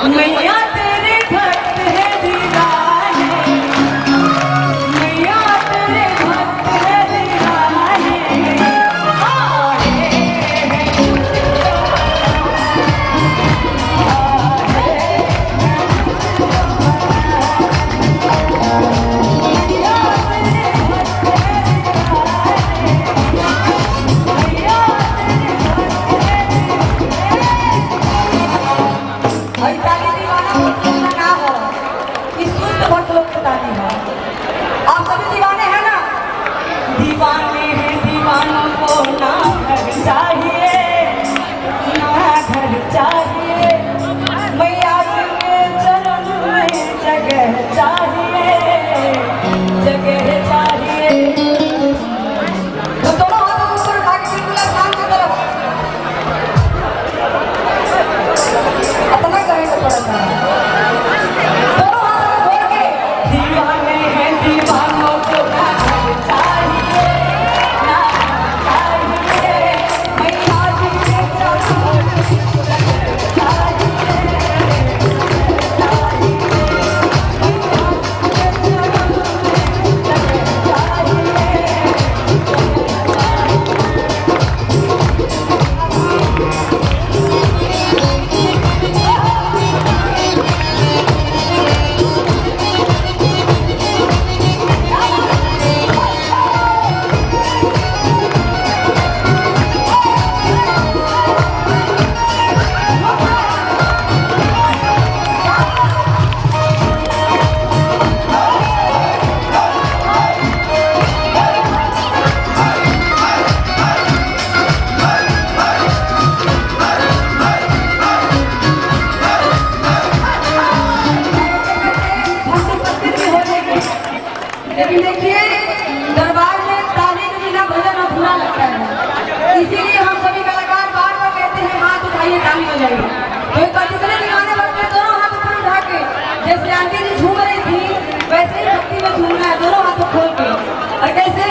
मैया तेरे भक्त है दीवाने, मैया तेरे भक्त है दीवाने, आए हैं मैया तेरे भक्त है दीवाने, मैया तेरे भक्त है दीवाने। हई ताली दीवाना भक्त लोग का ना हो, ई शुद्ध भक्त लोग के ताली हो। आप सभी दीवाने हैं ना? दीवाने हैं दीवानों को ना घर चाहिए, ना घर चाहिए, मैया जी के चरण में जगह चाहिए, जगह चाहिए। तो दोनों हाथों को ऊपर उठा के बिल्कुल आसमान की तरफ अपना कहे तो पड़ता है। दोनों हाथों को खोल के, दीवाने हैं दीवानों को ना घर चाहिए, ना घर चाहिए, मैया जी के चरणों में जगह चाहिए, चाहिए, मैया जी के चरणों में जगह चाहिए। भक्ति पत्ती भी हो जाएगी। लेकिन देखिए, दरबार में ताली के बिना भजन अधूरा लगता है, इसीलिए हम सभी कलाकार बार बार कहते हैं हाथ उठाइए ताली हो जाएगी। तो एक बार जितने दीवाने भक्त हैं दोनों हाथ ऊपर उठा के, जैसे आंटी जी झूम रही थी वैसे ही भक्ति में झूमना है, दोनों हाथों खोल के। और कैसे?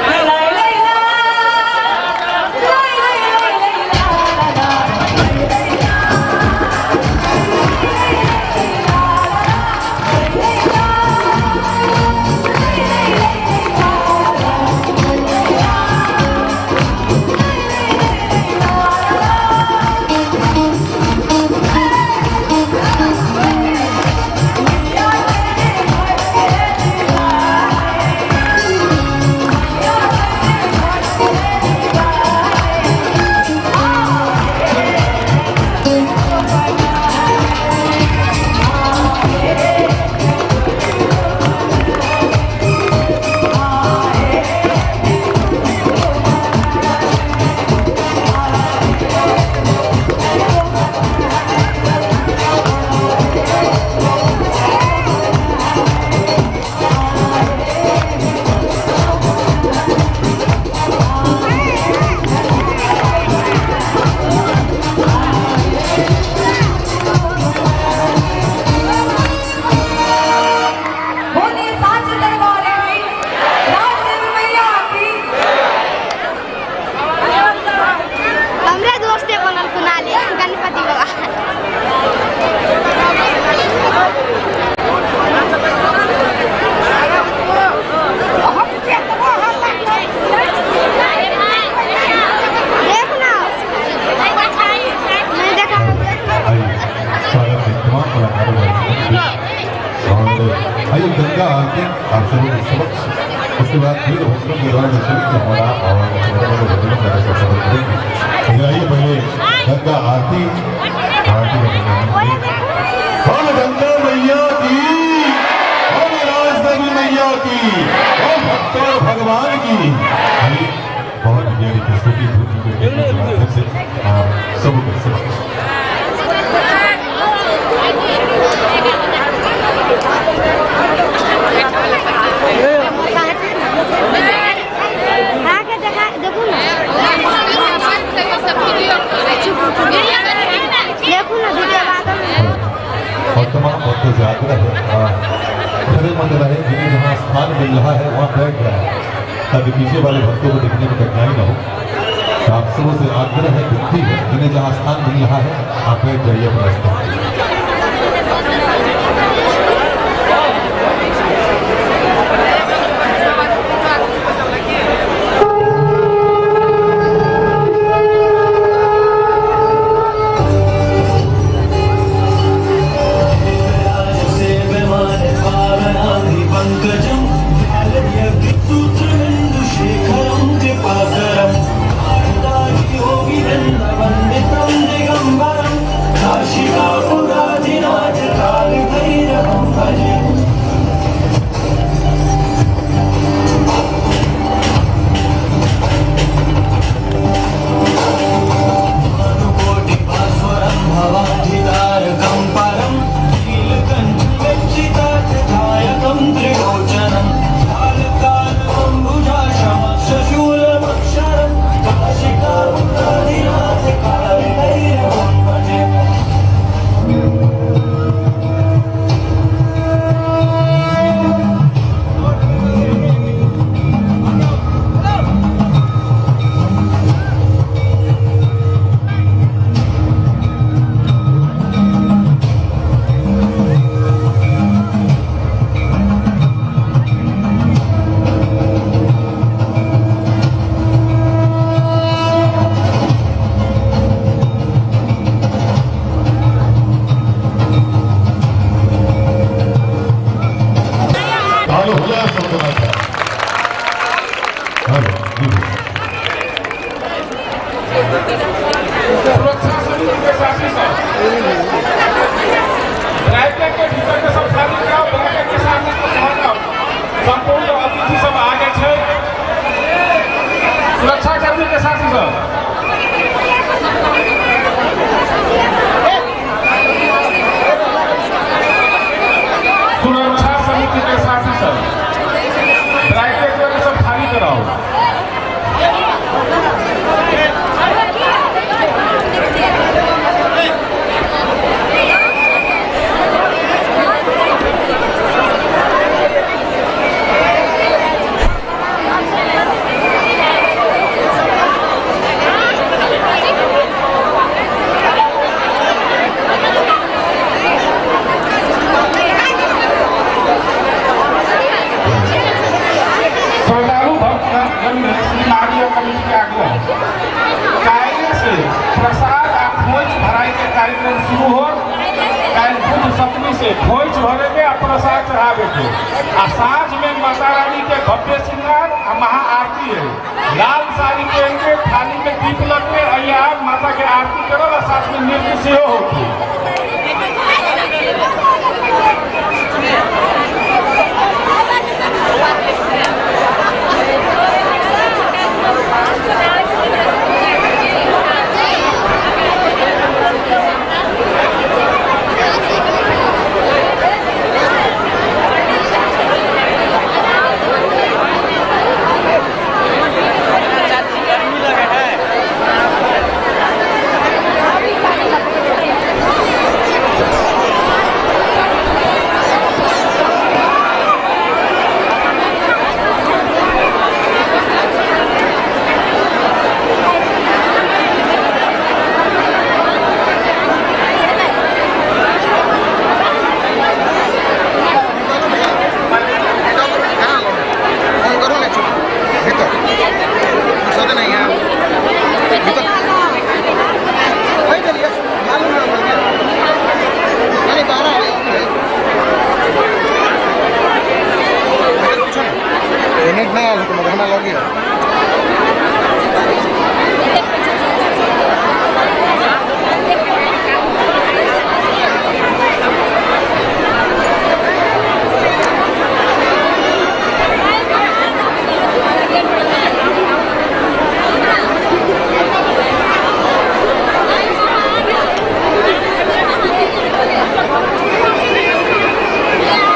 लाई लाई ला, लाई लाई लाई लाई ला ला ला, लाई लाई ला, बोलिए साच दरबार की, राजदेवी मैया की। हमरे दोस्ते बनल कुनाले गणपति बाबा। देख ना, नहीं देखा। आइए स्वागत है तमाम कलाकारों का। और आइए गंगा आरती आप सभी के समक्ष, उसके बाद फिर भक्तों के द्वारा निःशुल्क हमारा और भजनों का स्वागत करेंगे। लेकिन आइए पहले गंगा आरती, आरती का भजन। बोल गंगा मैया की, बोल राजदेवी मैया की, बोल भक्तों भगवान की। आइए बहुत प्यारी प्रस्तुति धुन के माध्यम से आप सबके समक्ष। आके देखा, देखू ना, देखू ना वीडियो बाद में। और तमाम भक्तों से आग्रह है, खड़े मत रहे, जिन्हें जहाँ स्थान मिल रहा है वहाँ बैठ जाए, ताकि पीछे वाले भक्तों को देखने में कठिनाई न हो। तो आप सबों से आग्रह है, विनती है, जिन्हें जहाँ स्थान मिल रहा है आप बैठ जाइए अपना स्थान। पङ्कजं व्यालयज्ञसूत्रबिन्दुशेखरं कृपाकरं योगिवृन्दवन्दितं दिगम्बरं काशिकापुराधिनाथ कालभैरवं भजे। भानुकोटिभास्वरं भवाधिकारकं परं नीलकण्ठवेक्षितार्थदायकं त्रिलोचनं कालकालम्बुजाशमक्षशूलमक्षरं काशिकापुराधिनाथ कालभैरवं भजे। चालू हो जाए सबको अच्छा। हेलो जी भैया। सुरक्षा समिति के साथी सब ब्रैकेट के भीतर के सब खाली कराओ, ब्रैकेट के सामने के बाहर आओ। संपूर्ण अतिथि सब आगे छै। सुरक्षा कर्मी के साथी सब, सुरक्षा समिति के साथी सब ब्रैकेट के सब खाली कराओ। श्रद्धालु भक्तगण श्री महादेव कमिटी के आग्रह, काल्हि से प्रसाद आ खोइछ भराई के कार्यक्रम शुरू हो। काल्हि बुद्ध सप्तमी से खोइछ भरे के आ प्रसाद चढ़ावे के आ साँझ में माता रानी के भव्य श्रृंगार आ महाआरती है। लाल साड़ी पहन के थाली में दीप लग के अइया माता के आरती करब आ साथ में नृत्य सेहो होती। फोन करो ना भीतर फुर्सत नहीं है भीतर वही चलिए मालूम है नहीं बारह है भीतर पूछो ना मिनट नहीं आया तो मगर लग गया। Yeah.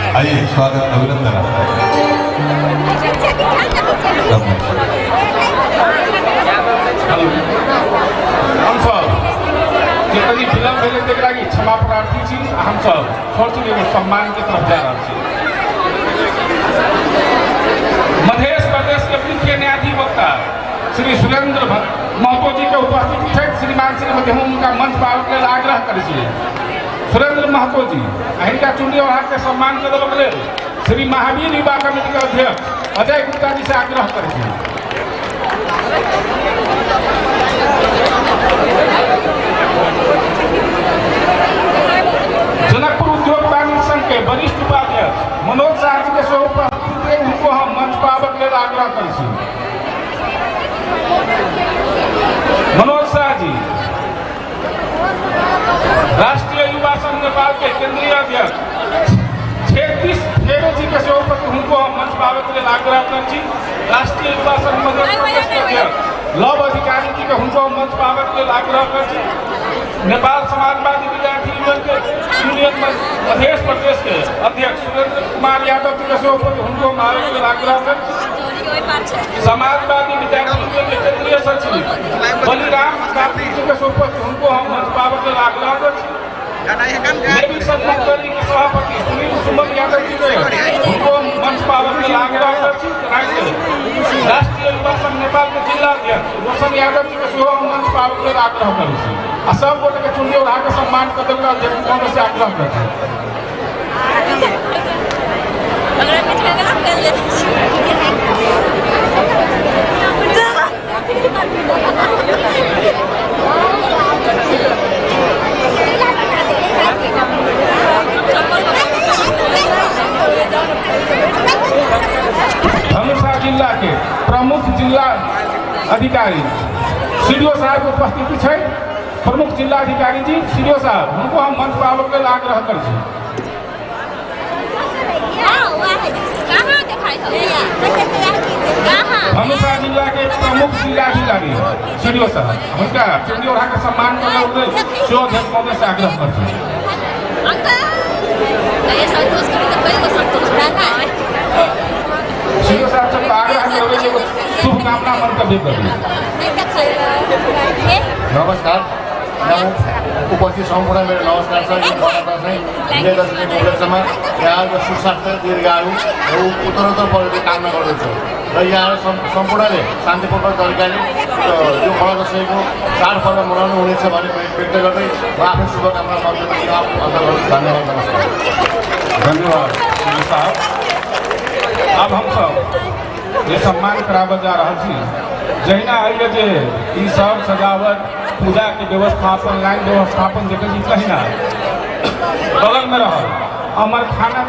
आइए स्वागत अभिनंदन आपका। सब मंच। हमसब जे कनि विलम्ब भेलै तकरा लागि क्षमा प्रार्थी छी। आ हमसब छोट एगो सम्मान के तरफ जा रहल छी। मध्य प्रदेश के मुख्य न्यायाधिवक्ता श्री सुरेंद्र महतो जी के उपस्थिति छथि। श्रीमान श्रीमती, हम हुनका मंच पर आबैके लेल आग्रह करै छी। सुरेंद्र महतो जी आ हिनका चुनरी ओढ़ा के सम्मान करबाक लेल श्री महावीर युवा कमेटी के अध्यक्ष अजय गुप्ता जी से आग्रह करै छी। जनकपुर उद्योग वाणिज्य संघ के वरिष्ठ उपाध्यक्ष मनोज शाह जी के सेहो उपस्थिति, उनको हम मंच पर आबैके लेल आग्रह करै छी। मनोज शाह जी, राष्ट्रीय युवा संघ नेपाल के केंद्रीय अध्यक्ष 36 फेरो जी के सेहो उपस्थिति, हुनको हम मंच पर आबैके लेल आग्रह करै छी। राष्ट्रीय युवा संघ मध्य प्रदेश के अध्यक्ष लव अधिकारी जी के हुनको हम मंच पर आबैके लेल आग्रह करै छी। नेपाल समाजवादी विद्यार्थी यूनियन के यूनियन मध्य प्रदेश के अध्यक्ष सुरेंद्र कुमार यादव जी के सेहो उपस्थिति, हुनको हम आबैके लेल आग्रह करै छी। समाजवादी विद्यार्थी यूनियन के केंद्रीय सचिव बलिराम कार्तिक जी के सेहो उपस्थिति, हुनको हम मंच पर आबैके लेल आग्रह करै छी। देवी सदन के सभापति सुनील सुमन यादव जी के हुनको हम मंच पर आबैके लेल आग्रह करै छी। राष्ट्रीय युवा संघ नेपाल के जिला अध्यक्ष रोशन यादव जी के सेहो हम मंच पर आबैके लेल आग्रह करै छी। आ सब गोटे के चुनरी ओढ़ा के सम्मान करैके लेल अध्यक्ष महोदय से आग्रह करै छी। धनुषा जिला के प्रमुख जिला अधिकारी सीडीओ साहब के उपस्थिति छै। प्रमुख जिला अधिकारी जी सीडीओ साहब, हुनको हम मंच पर आबैके लेल आग्रह करै छी। धनुषा जिला के प्रमुख जिला अधिकारी सीडीओ साहब, हुनका चुनरी ओढ़ा के सम्मान करने लेल सेहो अध्यक्ष महोदय से आग्रह करै छी। सीडीओ साहब सबके आग्रह करबै जे एगो शुभकामना मंतव्य करी। नमस्कार, उपस्थित सम्पूर्ण मेरो नमस्कार छ। यो बडा दसैँ विजय दशमीको उपलक्ष्यमा यहाँहरूको सुस्वास्थ्य, दीर्घायु र उत्तरोत्तर प्रगति कामना गर्दछु र यहाँहरू सम्पूर्णले शान्तिपूर्वक तरिकाले यो बडा दसैँको चाडपर्व मनाउनु हुनेछ भन्ने व्यक्त गर्दै म आफ्नो शुभकामना मन्तव्य अन्त गर्छु। धन्यवाद, नमस्कार। धन्यवाद सीडीओ साहब। अब हम सब जे सम्मान कराबऽ जा रहल छी, जहिना होइए जे ई सब सजावट, पूजा के व्यवस्थापन, लाइन व्यवस्थापन देखै छी, तहिना बगलमे रहल अमर खाना जे